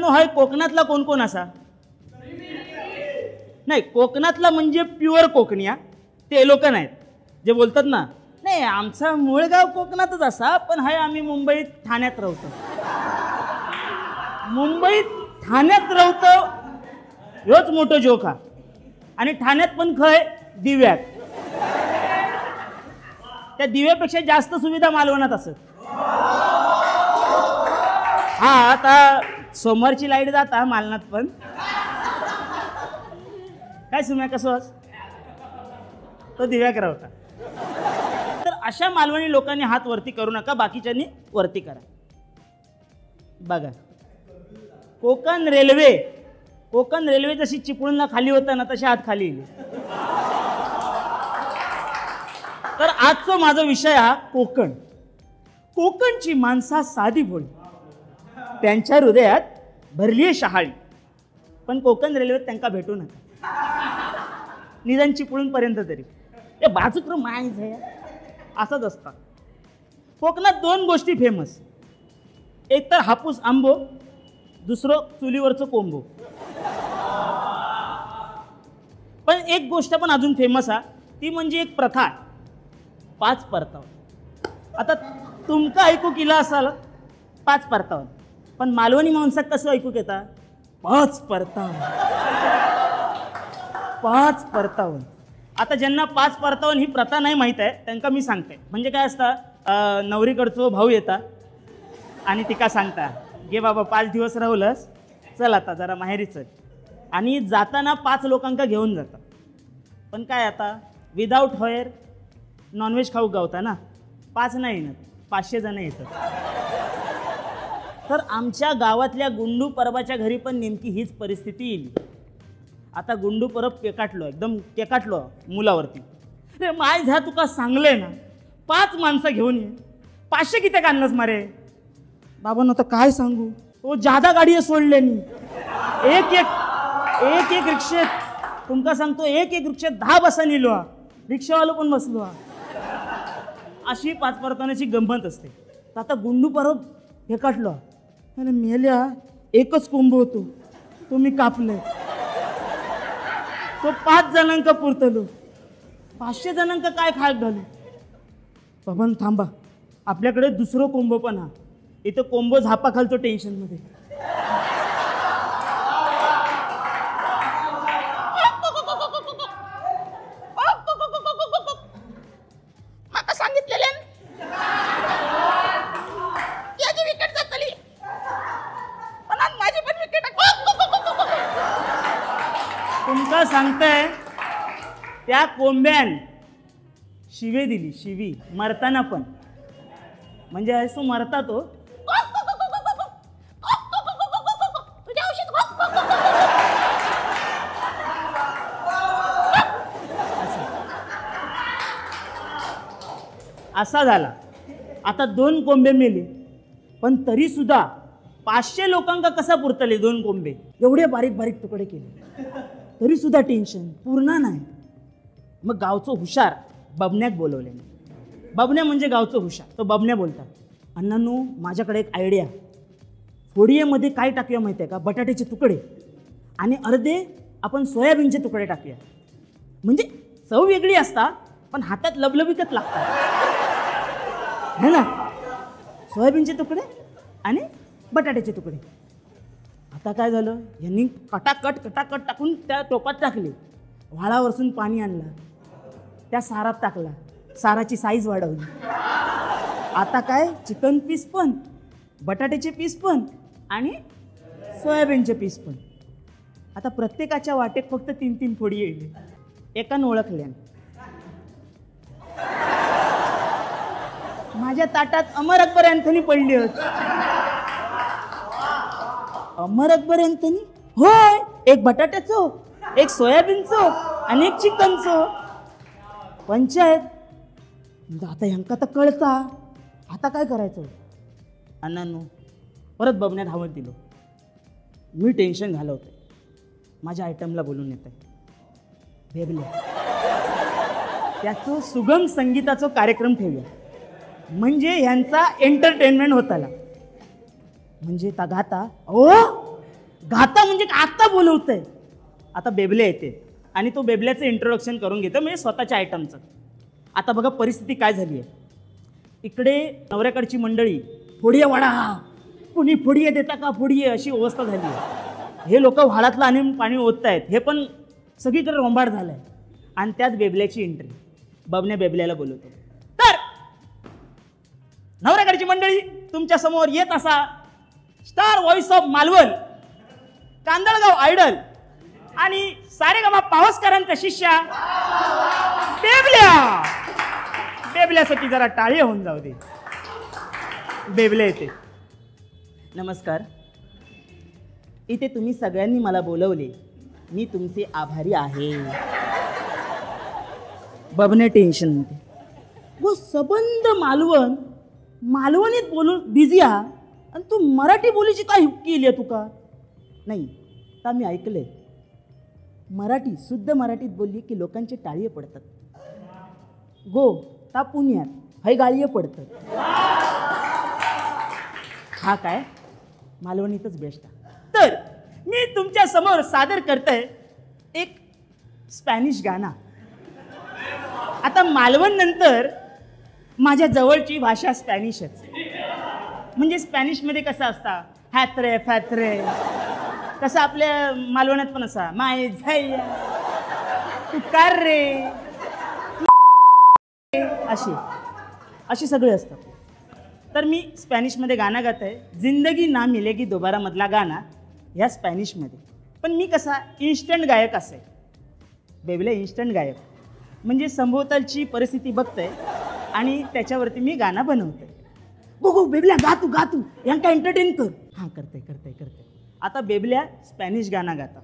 मित्रांनो, हय कोकणातला कोण कोण असा? नाही, कोकणातला म्हणजे प्युअर कोकणी हा, ते लोक नाहीत जे बोलतात ना, नाही आमचा मूळ गाव कोकणातच असा, पण हाय आम्ही मुंबईत ठाण्यात राहतो. मुंबईत ठाण्यात राहतो ह्योच मोठो जोक हा. आणि ठाण्यात पण खय दिव्यात, त्या दिव्यापेक्षा जास्त सुविधा मालवणात असत. हा आता सोमवारची लाईट जाता मालवणात पण. काय सुम्या कसं तो दिव्याक रावता. तर अशा मालवणी लोकांनी हात वरती करू नका, बाकीच्यांनी वरती करा. बघा कोकण रेल्वे, कोकण रेल्वे जशी चिपळूणला खाली होता ना तशी हात खाली येईल. तर आजचा माझा विषय हा कोकण. कोकणची माणसा साधी भोळी, त्यांच्या हृदयात भरली आहे शहाळी, पण कोकण रेल्वेत त्यांना भेटू नका, निदान चिपळूणपर्यंत तरी. ए बाजूक मायच आहे असंच असतात. कोकणात दोन गोष्टी फेमस, एक तर हापूस आंबो, दुसरं चुलीवरचं कोंबो. पण एक गोष्ट पण अजून फेमस आहे, ती म्हणजे एक प्रथा, पाच परतावन. आता तुमका ऐकू केला असाल पाच परतावन, पण मालवणी माणसाक कसं ऐकू येता? पाच परतावन, पाच परतावन. आता ज्यांना पाच परतावन ही प्रथा नाही माहीत आहे त्यांना मी सांगते. म्हणजे काय असतं, नवरीकडचो भाऊ येता आणि तिका सांगता, गे बाबा 5 दिवस राहुलस, चल आता जरा माहेरी चल. आणि जाताना 5 लोकांका घेऊन जाता. पण काय आता विदाऊट होयर नॉनव्हेज खाऊ गावता ना, 5 नाही ना 500 जण येतात. तर आमच्या गावातल्या गुंडू परबाच्या घरी पण नेमकी हीच परिस्थिती येईल. आता गुंडू परब केकाटलो, एकदम केकाटलो मुलावरती. अरे माय झा तुका सांगले ना 5 माणसं घेऊन ये, 500 किती आणलंस मारे? बाबा आता काय सांगू, तो जादा गाडी सोडले मी. एक एक एक एक रिक्षेत तुमका सांगतो, एक एक रिक्षेत 10 बसा नेलो, रिक्षावालो पण बसलो. अशी पाच परतावण्याची गंमत असते. तर आता गुंडू परब हे काटलो, आणि मेल्या एकच कुंभ होतो तो मी कापले, तो 5 जणांका पुरतलो, 500 जणांका काय खायला घालू? बाबा थांबा, आपल्याकडे दुसरं कोंब पण हा. इथं कोंब झापा खालतो टेन्शनमध्ये. माका सांगितलेले याची विकेट जातली, पण आज माझी पण विकेट. तुमका सांगताय त्या कोंब्यान शिवे दिली, शिवी मरताना पण, म्हणजे असं मरता तो असा झाला. आता 2 कोंबे मेले, पण तरी सुद्धा 500 लोकांका कसा पुरतले 2 कोंबे? एवढे बारीक बारीक तुकडे केले तरी सुद्धा टेन्शन पूर्ण नाही. मग गावचो हुशार बबन्याक बोलवले. बबन्या म्हणजे गावचो हुशार, तो बबन्या बोलतात, अण्णांनो माझ्याकडे एक आयडिया, फोडियेमध्ये काय टाकूया माहिती आहे का? बटाट्याचे तुकडे आणि अर्धे आपण सोयाबीनचे तुकडे टाकूया, म्हणजे चव वेगळी असता पण हातात लबलबिकत लागतात है ना, सोयाबीनचे तुकडे आणि बटाट्याचे तुकडे. आता काय झालं, यांनी कटाकट कटाकट टाकून त्या टोपात टाकले, व्हाळावरसून पाणी आणलं, त्या सारात टाकला, साराची साईज वाढवली. आता काय चिकन पीस पण, बटाट्याचे पीस पण आणि सोयाबीनचे पीस पण. आता प्रत्येकाच्या वाटेत फक्त 3-3 फोडी येईल. एकानं ओळखल्या, माझ्या ताटात अमर अकबर अँथनी पडली होती. अमर अकबर अँथनी? होय, एक बटाट्याचो, एक सोयाबीनचो आणि एक चिकनचो. पंचायत. आता ह्यांका तर कळता, आता काय करायचं? अण्णांनो परत बबन्या धावत दिलो. मी टेन्शन घालवतोय, माझ्या आयटमला बोलून येत आहे बेबले, त्याचं सुगम संगीताचा कार्यक्रम ठेवूया, म्हणजे ह्यांचा एंटरटेनमेंट होताला. म्हणजे ता गाता, ओ गाता म्हणजे आता बोलवतंय. आता बेबले येते आणि तो बेबल्याचं इंट्रोडक्शन करून घेतो, म्हणजे स्वतःच्या आयटमचं. आता बघा परिस्थिती काय झाली आहे. इकडे नवऱ्याकडची मंडळी फोडिये वाडा, कुणी फोडिये देता का फोडिये, अशी अवस्था झाली आहे. हे लोक व्हाळातलं आणि पाणी ओतत आहेत, हे पण सगळीकडे रोंबाड झालं आहे. आणि त्यात बेबल्याची एंट्री. बबन्या बेबल्याला बोलवतो. तर नवऱ्याकडची मंडळी, तुमच्यासमोर येत असा star voice of Malvan, Kandalgaon idol आणि सारेगामा पावसकरांचा शिष्या बेबल्या. बेबल्यासाठी जरा टाळी होऊन जाऊ दे. बेबल्या येते. नमस्कार, इथे तुम्ही सगळ्यांनी मला बोलवले, मी तुमचे आभारी आहे. बबने टेन्शनमध्ये, व सबंध मालवण मालवणीत बोलून बिझी आहा आणि तू मराठी बोलीची काय केली आहे तुका? नाही तर मी ऐकलंय, मराठी शुद्ध मराठीत बोलली की लोकांचे टाळीये पडतात. गो ता पुण्यात हय गाळीये पडतात. हा काय मालवणीतच बेस्ट. तर मी तुमच्या समोर सादर करतोय एक स्पॅनिश गाणं. आता मालवण नंतर माझ्या जवळची भाषा स्पॅनिशच. म्हणजे स्पॅनिशमध्ये कसं असता हॅत्रे फॅत्रे, कसं आपल्या मालवणात पण असा माय झैया तू कार रे, अशी अशी सगळे असतात. तर मी स्पॅनिशमध्ये गाणं गात आहे, जिंदगी ना मिलेगी दोबारा मधला गाणं ह्या स्पॅनिशमध्ये. पण मी कसा इन्स्टंट गायक असेल, बेबीला इन्स्टंट गायक म्हणजे सभोवतालची परिस्थिती बघतोय आणि त्याच्यावरती मी गाणं बनवतोय. गो गो बेबल्या गा तू, गा तू, यांका एंटरटेन कर. हां करते करते करते. आता बेबल्या स्पॅनिश गाणं गाता.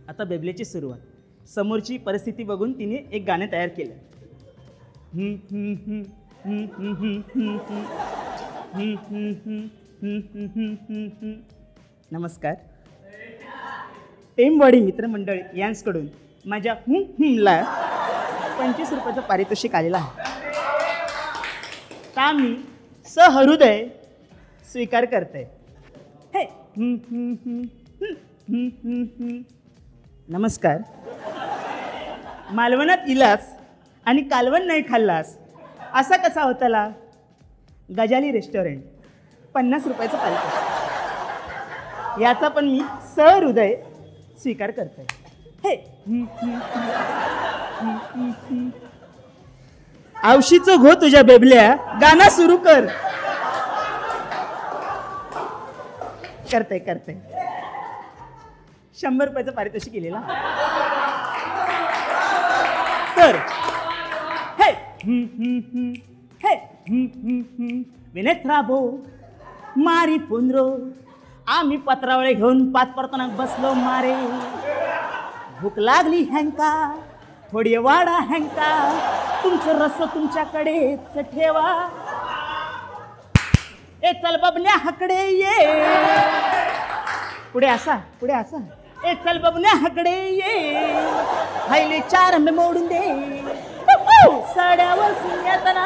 आता बेबल्याची सुरुवात. समोरची परिस्थिती बघून तिने एक गाणं तयार केलं. नमस्कार, टेमवाडी मित्रमंडळ यांच्याकडून माझ्या हुं हुंला 25 रुपयाचं पारितोषिक आलेलं आहे. का मी सहृदय स्वीकार करते. हे नमस्कार, मालवणात इलास आणि कालवण नाही खाल्लास असा कसा होताला? गजाली रेस्टॉरंट 50 रुपयाचं पारितोषिक, याचा पण मी सहृदय स्वीकार करते. हे आवशीचं घो तुझ्या बेबल्या, गाणं सुरू कर. करते करते. 100 रुपयाचं पारितोषिक केलेला. तर हे हे विनेत्रा भो मारी पुंद्रो, आम्ही पत्रावळे घेऊन 5 परतनाक बसलो मारे. भूक लागली हँका, थोडी वाडा हँका, तुमचं रस तुमच्याकडेच ठेवा. ए चल बबन्या हकडे ये, पुढे असा पुढे असा. ए चल बबन्या हकडे ये, हायले 4 आंबे मोडून दे. सड्यावर सुन्यातना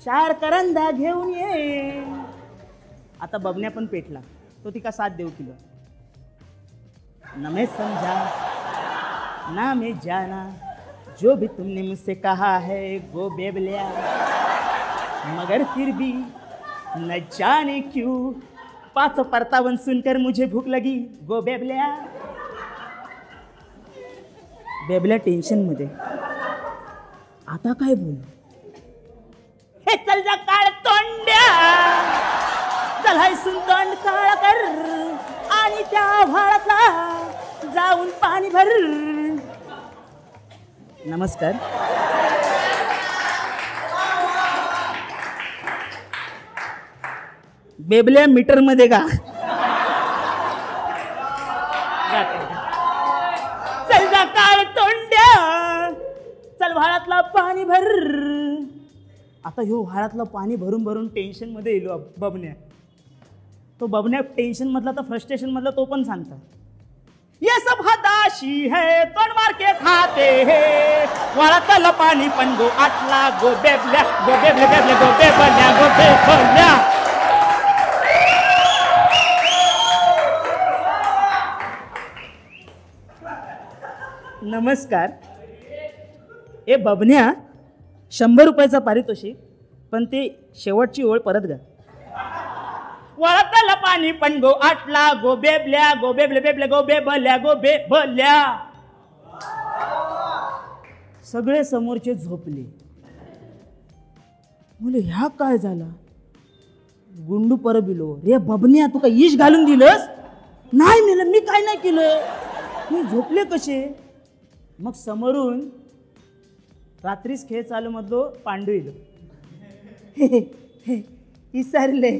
4 करंदा घेऊन ये. आता बबन्या पण पेटला, तो तिका साथ देऊ किलो. न मैं समझा ना मैं जाना, जो भी तुमने मुझसे कहा है गो बेबलिया, मगर फिर भी न जाने क्यों 5 परतावन सुनकर मुझे भूख लगी गो बेबलिया. बेबल्या टेन्शन मध्ये, आता काय बोलू? हे चल जा काळ तोंड्या, चल हाय सुन तोंड काळ कर आणि त्या भारातला जाऊन पाणी भर. नमस्कार, बेबल्या मीटर मध्ये का चल जा काळ तोंड्या, चल व्हाळातला पाणी भर. आता ह्यो व्हाळातलं पाणी भरून भरून टेन्शन मध्ये येलो बबन्या. तो बबन्या टेन्शन मधला तर फ्रस्ट्रेशन मधला तो पण सांगता, ये सब हदाशी है तोंड मार के खाते है, वाळातलं पाणी पण गो आटला गो बेबल्या, गो बेबल्या बेबल्या गो बेबल्या गो बेबल्या. नमस्कार. ए बबन्या, 100 रुपयाचा पारितोषिक, पण ते शेवटची ओळ परत गा. वळतला पाणी पण गो आटला गो बेबल्या गो बेबले बेबले गो बेबल्या गो बेबल्या. सगळे समोरचे झोपले. मुले ह्या काय झाला? गुंडू परबिलो, रे बबन्या तुका इश घालून दिलंस? नाही मेलं, मी काय नाही केलं, मी झोपले कसे? मग समोरून रात्रीच खेळ चालू मधलो पांडू इलो. हे विसरले,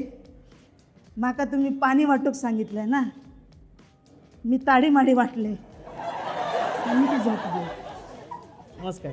माका तुम्ही पाणी वाटूक सांगितलंय ना, मी ताडी माडी वाटले आणि ती झोपले. नमस्कार.